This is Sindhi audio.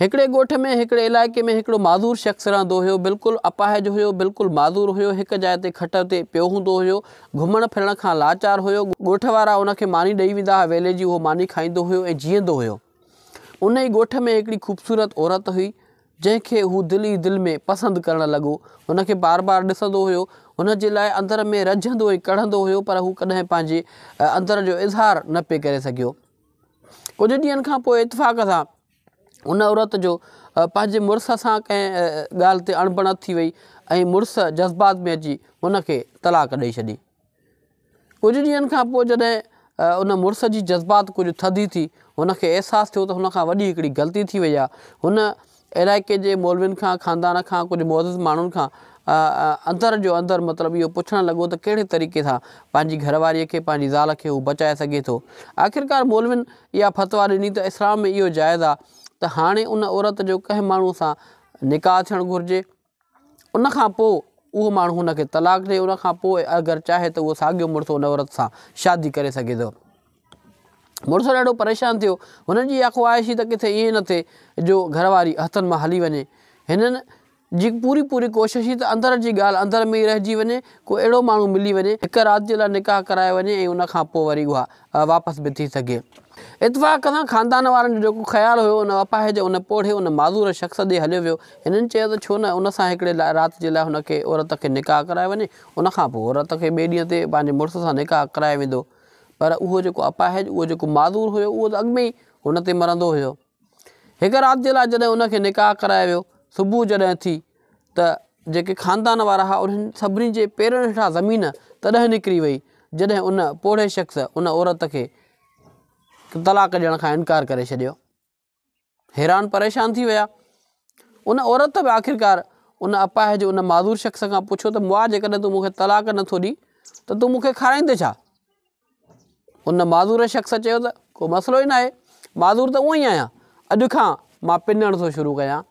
هڪڙي ڳوٺ ۾ هڪڙي علائقي ۾ هڪڙو معذور شخص رهندو هيو، بلڪل اپاهج هيو، بلڪل معذور هيو، هڪ جاء تي کٽ تي پيو هوندو هيو، گهمڻ ڦرڻ کان لاچار هيو، ڳوٺ وارا ان کي ماني ڏئي ويندا هئا ويلي جي اهو ماني کائيندو هيو ۽ جيئندو هيو. ان ئي ڳوٺ ۾ هڪڙي خوبصورت عورت هئي، جنهن کي هو دل ئي دل ۾ پسند ڪرڻ لڳو، هن کي بار بار ڏسندو هيو، هن جي لاء اندر ۾ رجهندو ۽ ڪڙهندو هيو پر هو ڪڏهن پنهنجي اندر جو اظهار نه پئي ڪري سگهيو. ڪجهه ڏينهن کان پوء اتفاق سان ان عورت جو پنهنجي مڙس سان ڪنهن ڳالهه تي اڻبڻت ٿي وئي ۽ مڙس جذبات ۾ اچي هن کي طلاق ڏئي ڇڏي. ڪجهه ڏينهن کان پوء جڏهن ان مڙس جي جذبات ڪجهه ٿڌي ٿي، هن کي احساس ٿيو ته هن کان وڏي هڪڙي غلطي ٿي وئي آهي. هن علائقي جي مولوين کان، خاندان کان، ڪجهه معزز ماڻهن کان اندر جو اندر مطلب اهو پڇڻ لڳو ته ڪهڙي طريقي سان پنهنجي گهر واريء کي، پنهنجي زال کي هو بچائي سگهي ٿو. آخرڪار مولوين اها فتويٰ ڏني ته اسلام ۾ اهو جائز آهي ته هاڻي ان عورت جو ڪنهن ماڻهوء سان نڪاح ٿيڻ گهرجي، ان کان پوء اهو ماڻهو هن کي طلاق ڏئي، ان کان پوء اگر چاهي ته اهو ساڳيو مڙس ان عورت سان شادي ڪري سگهي ٿو. مڙس ڏاڍو پريشان ٿيو. هنن جي اها خواهش هئي ته ڪٿي ائين نه ٿئي جو گهر واري هٿن مان هلي وڃي. هنن جي پوري پوري ڪوشش هئي ته اندر جي ڳالهه اندر ۾ ئي رهجي وڃي، ڪو اهڙو ماڻهو ملي وڃي، هڪ رات جي لاء نڪاح ڪرايو وڃي ۽ ان کان پوء وري اها واپس به ٿي سگهي. اتفاق سان خاندان وارن جو جيڪو خيال هيو ان اپاهج، ان پوڙهي، ان معذور شخص ڏي هليو ويو. هنن چيو ته ڇو نه ان سان هڪڙي رات جي لاء هن کي عورت کي نڪاح ڪرايو وڃي، ان کان پوء عورت کي ٻئي ڏينهن تي پنهنجي مڙس سان نڪاح ڪرايو ويندو. پر اهو جيڪو اپاهج، اهو جيڪو معذور هيو، اهو ته اڳ ۾ ئي هن تي مرندو هيو. هڪ رات جي لاء جڏهن ان کي نڪاح ڪرايو ويو، صبح جڏهن ٿي ته جيڪي خاندان وارا هئا انهن سڀني جي پيرن هيٺان زمين تڏهن نڪري وئي جڏهن ان پوڙهي شخص ان عورت کي طلاق ڏيڻ کان انڪار ڪري ڇڏيو. حيران پريشان ٿي ويا. ان عورت به آخرڪار ان اپاهج ان معذور شخص کان پڇيو ته مئا جيڪڏهن تون مون کي طلاق نٿو ڏين ته تون مون کي کارائيندين ڇا؟ ان معذور شخص چيو ته ڪو مسئلو ئي ناهي، معذور ته اونئن ئي آهيان، اڄ کان مان پنڻ ٿو شروع ڪيان.